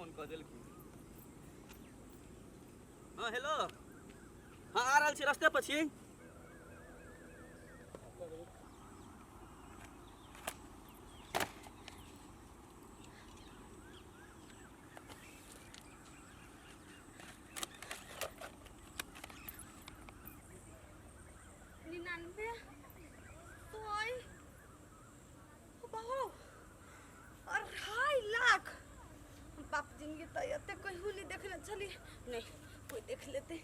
Phone कऽ देलखिन। हँ हेलो, हँ आ रहल छी, रस्ते पर छी। 99 सौ बहु 2.5 लाख। बाप जिंदगी तऽ एते कहियो नहि देखने छली। नहीं कोई देख लेते।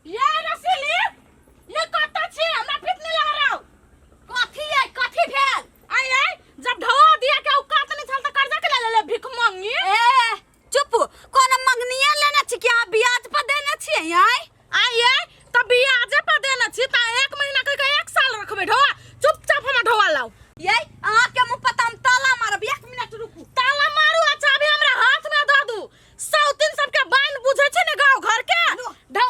ये रसीली, ये कतऽ छी? हमरा पित नहीं लगा रहा। कथी है? कथी भेल? आय आय, जब ढवा दिया के औकात नहीं छल त कर्जा के ले ले भीख मंगी। ए चुप, कोनो मंगनिया लेने छी कि अहाँ ब्याज पर देने छियै? आय आय आय, त ब्याजे पर देने छी त एक महीना कह के एक साल रखबे ढवा? चुपचाप हमरा ढवा लाओ। ये अहाँ के मुंह पर त हम ताला मारब, एक मिनट रुकू। ताला मारू आ चाबी हमरा हाथ में दऽ दू। सौतीन सबके बाइन बुझै छै ने गाँव घर के। लो। ढौ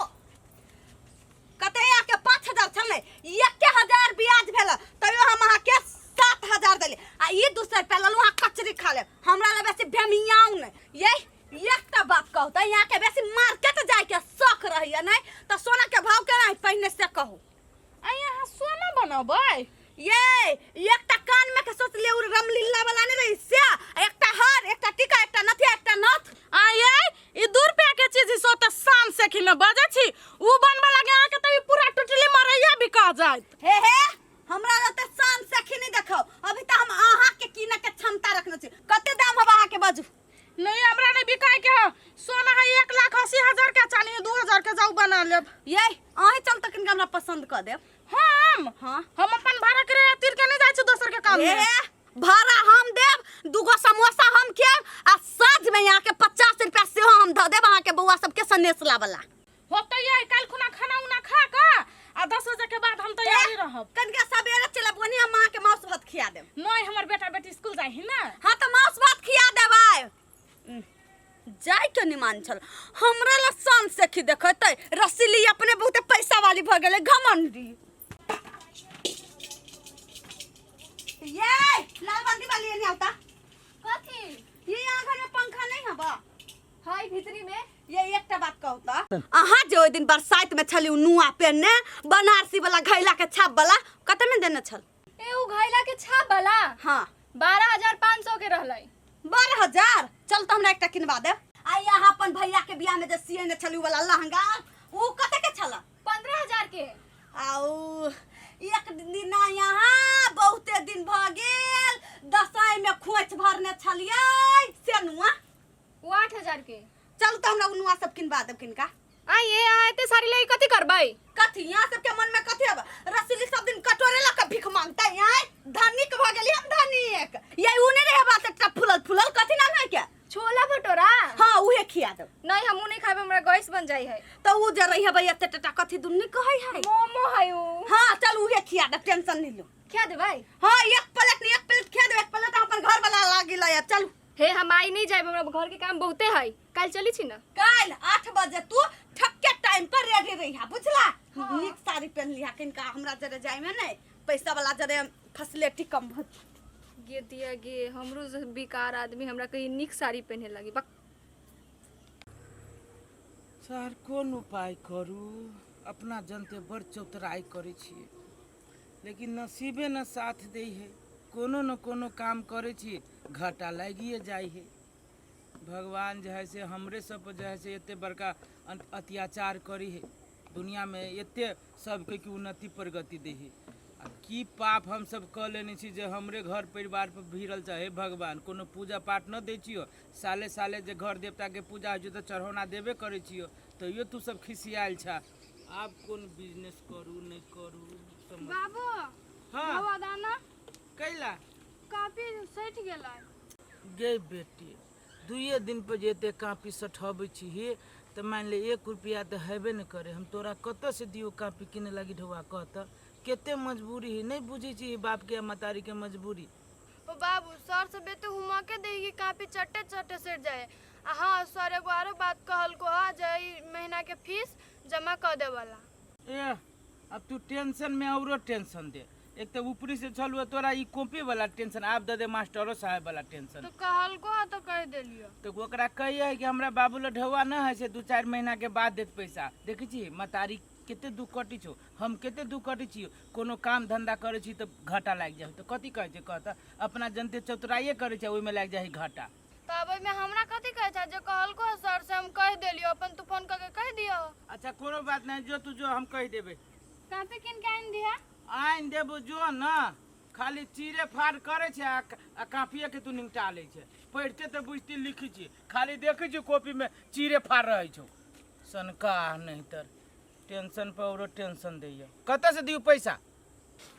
कते अहाँके 5000 छलै, 1000 ब्याज भेल, तैयो हम अहाँके 7000 देली आ ई 200 रुपया लेलहुँ। अहाँ कचरी खा लेब, हमरा लग बेसी भेमियाउ नहि। ये एकटा बात कहू तऽ, अहाँके बेसी मार्केट जाइके शौक रहैया नहि तऽ सोना के भाव केना है पहिने से कहू। आइ अहाँ सोना बनबै? ये एकटा कान में के सोचलिए उ रामलीला वाला नहीं रही से, आ एकटा हार, एकटा टीका, एकटा नथिया, एकटा नथ। आइ आइ, ई 2 रुपया के चीज सो तऽ शान सेखी में बजै छी। उ बनबऽ लागे अहाँके तऽ ई पूरा टुटली मरैया बिका जायत। हे हे, हमरा लग तऽ शान सखी नहीं देखो। अभी तऽ हम अहाँ के कीने के क्षमता रखने छी। कते दाम हब अहाँ के, बाजू। नहीं, हमरा नहीं बिकाय के है। सोना है 1,80,000 के, चानी है 2000 के, जाऊ बना लेब। ये अहीं चल तऽ किनका हमरा पसंद कऽ देब। हम? हाँ। हम अपन भाड़ा के तीर के नहीं जाइ छी दोसर के काम हे में। हे, भाड़ा हम देब, दूगो समोसा हम खियाब आ साँझ में यहाँ के 50 रुपया सेहो हम धऽ देब अहाँ के बौआ सबके सनेस लावला। होते ये काल्हि खुना खाना उना खा के आ 10 बजे के बाद हम तैयारी रहब। कनिका सवेरे चलब, ओनी हम अहाँ के मांस भात खिया देब। नहीं, हमर बेटा बेटी स्कूल जाइ ही ना। हाँ तऽ मांस भात खिया देबै। जाय के निमान छल हमरा ला शान सखी देखतै। रसीली अपने बहुते पैसा वाली भऽ गेलै, घमंडी। ये लालबंदी वाली नहीं आता। कथी? ये यहाँ घर में पंखा नहीं है बा? है भीतरी में। ये एकटा बात कहू तऽ, अहाँ जे ओहि दिन बरसाइत में छली उ नुआ पेनने बनारसी वाला घैला के छाप वाला, कते में देने छल? ए उ घैला के छाप वाला? हाँ। 12,500 के रहलै। 12,000? चल तऽ हमरा एकटा किनवा देब। आ यहाँ अपन भैया के बियाह में जे सियने छली उ वाला लहंगा, उ कते के छल? 15,000 के। आउ एक दिना यहाँ बहुते दिन भऽ गेल, दसाई में खोंच भरने छलियै से नुआ? उ 8000 के। चल तऽ हमरा उ नुआ सब किनवा देब किनका। आ ये आ एते सारी ले कथी करबै? कथी यहाँ सबके मन में कथी अब? रसीली सब दिन कटोरे लऽ के भीख मांगते। यहाँ धनिक भऽ गेली हम, धनिक। ये उ नहीं रहे बात, एकटा फूलल फूलल, कथी नाम है के? छोला भटोरा। हाँ, उहे खिया देब। नहीं, हमू नहीं खाबे, हमरा गैस बन जाई है। तऽ उ जे रही है भैया एते कथी दुन्नी कहै है? मोमो है उ। हाँ चल, उहे खिया देब, टेंशन नहीं लो। खिया देबै? हाँ, एक प्लेट नहीं, एक प्लेट खिया देब, एक प्लेट हम अपन घर वाला लागी लय। चलू। हे हम आई नहीं जाए, हमरा घर के काम बहुते है, काल चली छी ना? काल्हि 8 बजे तू ठक्के टाइम पर रेडी रही, बुझला? नीक साड़ी पहन लिहा किनका, हमरा जरे जाय में नहीं पैसा वाला जरे फैसिलिटी कम भ गे दिया गे, हमरो से बेकार आदमी हमरा कहीं नीक साड़ी पहने लगी बक। सर, कोन उपाय करू? अपना जनते बड़ चौतराइ करै छियै, लेकिन नसीबे न साथ दै है। कोनो न कोनो काम करै छी, घाटा लागिए जाइ है। भगवान जे है से हमरे सब पर जे है से एते बड़का अत्याचार करी है। दुनियामे एते सबके कि उन्नति प्रगति दै है, आ की पाप हमसब कऽ लेने छी जे हमरे घर परिवार पर भिड़ल छै? हे भगवान, कोनो पूजा पाठ न दै छियो। साले साले जे घर देवताके पूजा होइ छै तऽ चढ़ौना देबे करै छियो, तैयो तू सब खिसियायल छा। आब कोन बिजनेस करू, नहि करू, समझ बाबू। हाँ। बाबा दाना। कैला? कापी सठि गेलै। गे बेटी, दुइए दिन पर जे एते कापी सठबै छी तऽ मानि ले 1 रुपया तऽ हेबे नहि करे। हम तोरा कतऽसँ दियौ कापी किने लागी? ढौआ कह तऽ, कते मजबूरी है? नहि बुझै छी बापके आ महतारीके मजबूरी? ओ बाबू, सर सब एते हुमके दे कि कापी चट्टे चट्टे सट जाए। आ हाँ सर, एगो आरो बात कहलको हा जे ई महीना के फीस जमा कर देवला। ए, अब तू टेंशन में औरो टेंशन दे। एक तऽ ऊपरी से छलू तोरा ई कॉपी वाला टेंशन, आब दे दे मास्टरो साहेब वाला टेंशन। तो कहलको ह तो कह देलियो। तऽ ओकरा कहिए कि हमरा बाबू लग ढौआ न है से 2-4 महीना के बाद देत पैसा। देखै छी मतारी कते दुख कटै छौ, हम कते दुख कटै छियौ, कोनो काम धंधा करै छी तऽ घाटा लागि जाइ। तऽ कथी कहै छै कहत, अपना जनते चतुराइए करै छै, ओहिमे लागि जाइ है घाटा। तो अब ओहिमे हमरा कथी कहै छै, जे कहलको ह सर से हम कह देलियो, अपन तू फोन करके कह दियो। अच्छा कोनो बात नहीं, जो तू जो हम कह देबै। कॉपी किन के आनि दिहा? आनि देबो जो न, खाली चीरे फाड़ करै छै आ कापिए के तू निपटा लै छै। पढ़िते तऽ बुझते लिखै छी, खाली देखै छी कॉपी में चीरे फाड़ रहै छौ। सनका नहीं तर टेंशन पर औरो टेंशन दैया। कतऽ से दियौ पैसा?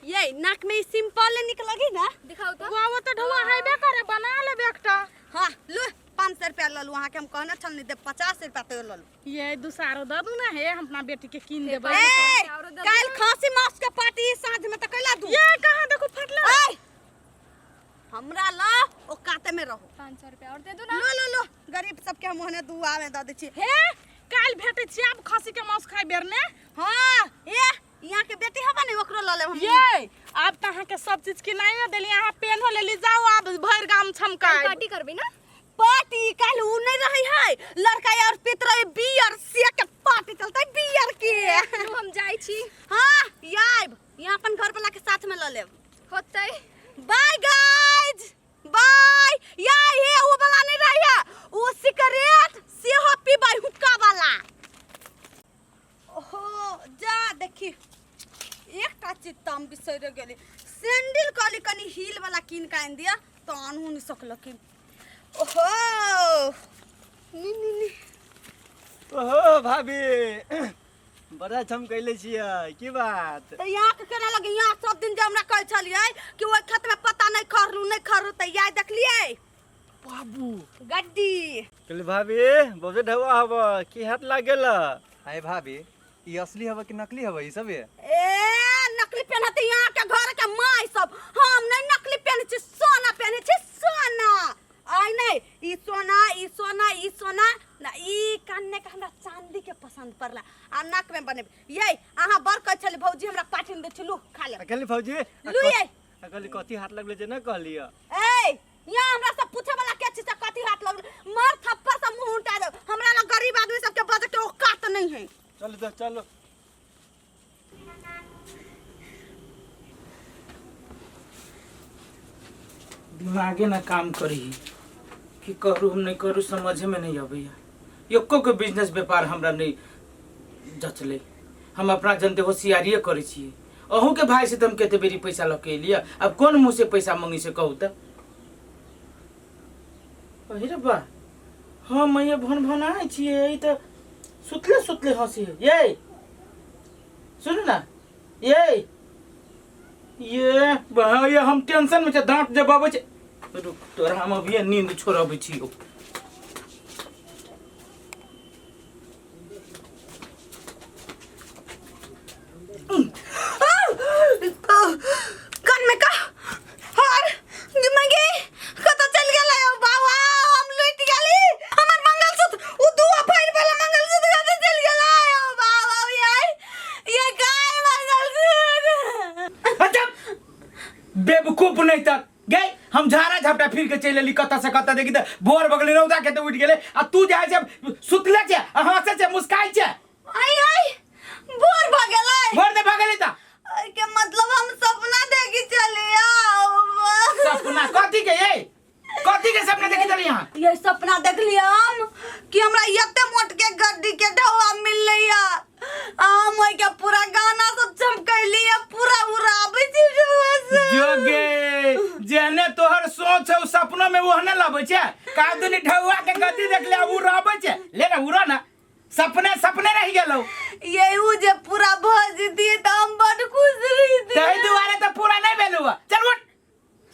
ये नाक में ई सिंपल निक लगी ना? दिखाओ तो। वाह, वो तो ढुआ हेबे करे, बना लेबे एकटा। हाँ लो 500 रुपया ललू, अहाँ के हम कहने छल नहीं दे 50 रुपया तो ललू। ये दूसारो दऽ दू ना हे, हम अपना बेटी के कीन देबै। ए काल खांसी मांस के पार्टी साँझ में त कैला दू। ये कहाँ देखो फटला। ए हमरा ला ओ काते में रहो। 500 रुपया और दे दू ना। लो लो लो, गरीब सबके हम ओहने दुआ में दऽ दै छी। हे काल भेटै छी आब खसी के मांस खाइ बेर ने। हाँ ए यहाँ के बेटी हबा ने ओकरो लऽ लेब हम। ये आब त अहाँ के सब चीज किनाइए देली, अहाँ पेनो लेली, जाओ आब भरि गाम छमकाय। पार्टी करबी ना? पार्टी काल उ नहीं रही है, लड़का और पीत रहे बियर से के पार्टी चलते बियर के। हम जाई छी। हाँ आइब, यहाँ अपन घर वाला के साथ में लऽ लेब। होतै। बाय गाइज बाय। या हे उ वाला नहीं रही है, उ सिगरेट सेहो पीबै हुक्का वाला। ओहो जा देखी एकटा चीज तऽ हम बिसरि गेली, सैंडल कहली कनी हील वाला कीन के आनि दिअ तऽ आनू नहि सकलखिन। ओहो नी नी नी। ओहो भाभी बड़ा चमकैले छियै, की बात? तऽ यहाँ के केना लगे, यहाँ सब दिन जे हमरा कहै छलियै कि ओहि खेत में पता नहीं खरू नहीं खरू, तऽ याद देखलियै बाबू गड्डी। कहली भाभी बहुते ढौआ हब, की हाथ लाग गेल? अरे भाभी ई असली हवा कि नकली हवा ई सब? ए नकली पेनहते यहाँ के घर के माय सब, हम नहीं नकली पेनहै छी, सोना पेनहै छी सोना। आइ नहीं ई सोना ई सोना ई सोना ना, ई कान के हमरा चांदी के पसंद पड़ला आ नाक में बनेब। ये अहाँ बड़ कहै छली भौजी हमरा पाठी दे छी, लू खा ले। कहली भौजी लू ये। कहली कथी हाथ लगले जे ना कहलिय? ए यहाँ हमरा सब पूछे वाला के छी से कथी हाथ लगले, मार थप्पड़ से मुंह उल्टा दे। हमरा लग गरीब आदमी सबके बजे के औकात नहीं है। चलो तो चलो। दिमागे ना काम करी कि करू हम नहीं करू, समझे में नहीं अबैया। एको के बिजनेस व्यापार हमरा नहीं जचले, हम अपना जनते होशियारिए करै छियै। अहूँ के भाई से तो हम कते बेरी पैसा लऽ के एलियै, अब कोन मुँह से पैसा मंगी से कहू तऽ? अरे रे बा, हम ये भन भनाइ छियै, ई तऽ सुतले सुतले हँसी है। ये सुनू ना, ये ये भाई हम टेंशन में छै, दाँत जब अबै छै। रुक तोरा हम अभिये नींद छोड़बै छियौ। कान में का हार दिमागे कत चल गेलै ओ बाबा, हम लुटि गेली हमर मंगलसूत्र, उ दू फाइल वाला मंगलसूत्र कत चल गेलै ओ बाबा। ये ये काय मंगलसूत्र? अच्छा बेवकूफ नहीं तक गई, हम झाड़ा झपटा फिर के चलि एली कतऽ से कतऽ। देखी तऽ भोर भऽ गेलै, रौदा के तऽ उठि गेलै आ तू जे है से सुतले छै आ हँसै छै मुस्काइ छै। आई आई भोर भऽ गेलै। भोर तऽ भऽ गेलै तऽ एहि के मतलब हम सपना देखी चली आओ। सपना कथी के? ये कथी के सपना देखी चली यहाँ? ये सपना देखलियै हम कि हमरा एते मोट के गड्डी के ढौआ मिललै, हम ओहि के पूरा गाना सब चमकैली पूरा उड़ाबै छी ढौआ से। जोगे जेहने तोहर सोच है उ सपना में ओहने लबै छै। का दुनी ढौआ के गति देख ले उ रहबै छै, ले ना उड़ा ना, सपने सपने रह गेलौ। ये उ जे पूरा भऽ जैतियै तऽ हम बड खुश रहितियै। ताहि दुआरे तऽ पूरा नहीं भेलौ। चल उठ,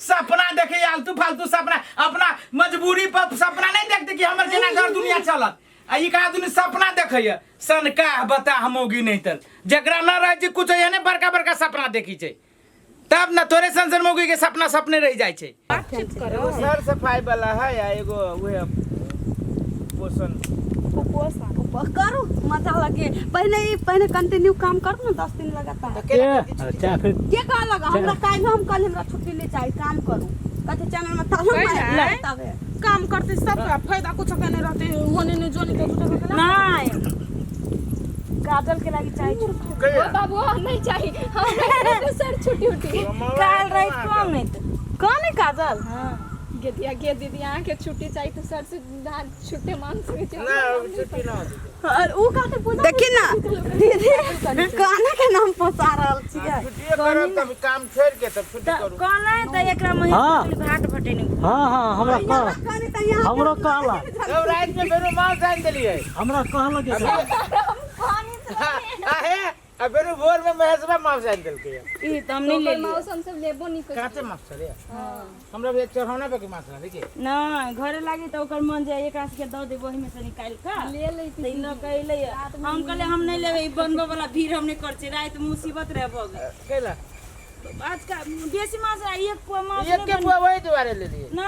सपना देखे आलतू फालतू सपना, अपना मजबूरी पर सपना नहीं देखते कि हमर केना घर दुनिया चलत, आ ई का दुनिया सपना देखैया सनका बता हम होगी नहीं तर जकरा न रहे छै कुछ एहने बड़का बड़का सपना देखी छै, तब न तोरे सन सन मौगी के सपना सपने रह जाइ छै। एगो सर सफाई वाला है या एगो उहे पोषण कुपोषण। उपवास करू, मजा लगे। पहिने ई पहिने कंटिन्यू काम करू ने 10 दिन लगातार। के चाहे फिर के कहलक हमरा काल्हि, हम कल हमरा छुट्टी नहीं चाहिए, काम करू। कथी चैनल में ताला पहिले? मारि तबे काम करते सबका फायदा कुछ के नहीं रहते, होने नहीं जोनी के झूठा के नहीं, काजल के लागी चाहिए छुट्टी। ओ बाबू, हम नहीं चाहिए, हम सर छुट्टी उट्टी। काल रात कम नहीं तो कौन है काजल? हाँ। गेदिया गे दीदी, अहाँ के छुट्टी चाहिए तो सर से धान छुट्टी मांग सके छी। ना, अब छुट्टी ना होतै। और ऊ कहते पूजा, देखी ना दीदी, काना के नाम पोसा रहल छियै। छुट्टिए करब तब काम छोड़ि के तब छुट्टी तऽ करू। कहलै तऽ एकरा हाँ। महीना घाट भटेने। हाँ हाँ, हमरा कह कहनी तऽ यहाँ हमरो कहला। तब रातिमे फेरो मांस आनि देलियै। हमरा कहलक जे आहे आ फेरो भोरमे महेशबा मांस आनि देलकै। ई तऽ हम नहीं ओकर लेलियै। माउस हम सब लेबो नहीं कर। काते मांस छलै हमरा भी, चढ़ौना पे के मांस रहलै के। नहीं, घरे लागी तऽ ओकर मन जाय एकरा सबके दऽ देबै ओहिमे से निकालि कऽ ले लेती। तऽ ई लऽ कऽ अयलै। हम कहलियै हम नहि लेबै, ई बनबै वाला भीड़ हम नहि करै छियै, राति मुसीबत रहे भऽ गेल। कैला? आज का बेसी मांस आ एक पुआ मांस एक के पुआ वही दुआरे लेलियै। ना,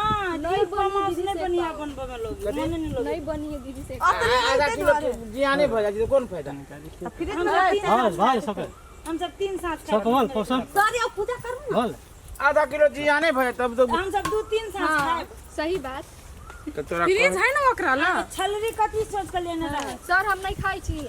एक पुआ मांस नहीं बनिया बनबै में लोग मने नहीं लोग। नहीं बनी है दीदी से। आधा किलो जियाने भऽ जाइ छै तऽ कोन फायदा? हम सब तीन हाँ भाई, सबके हम सब तीन साँझ सबके बोल पोषण। सॉरी, अब पूजा करू ना। बोल। आधा किलो जियाने भऽ जाइ तब तऽ हम सब 2-3 साँझ हाँ खाएब। सही बात। तऽ तोरा फ्रिज है ना ओकरा ला। छलरी कथी सोच के लेने रहे? सर, हम नहीं खाई छी।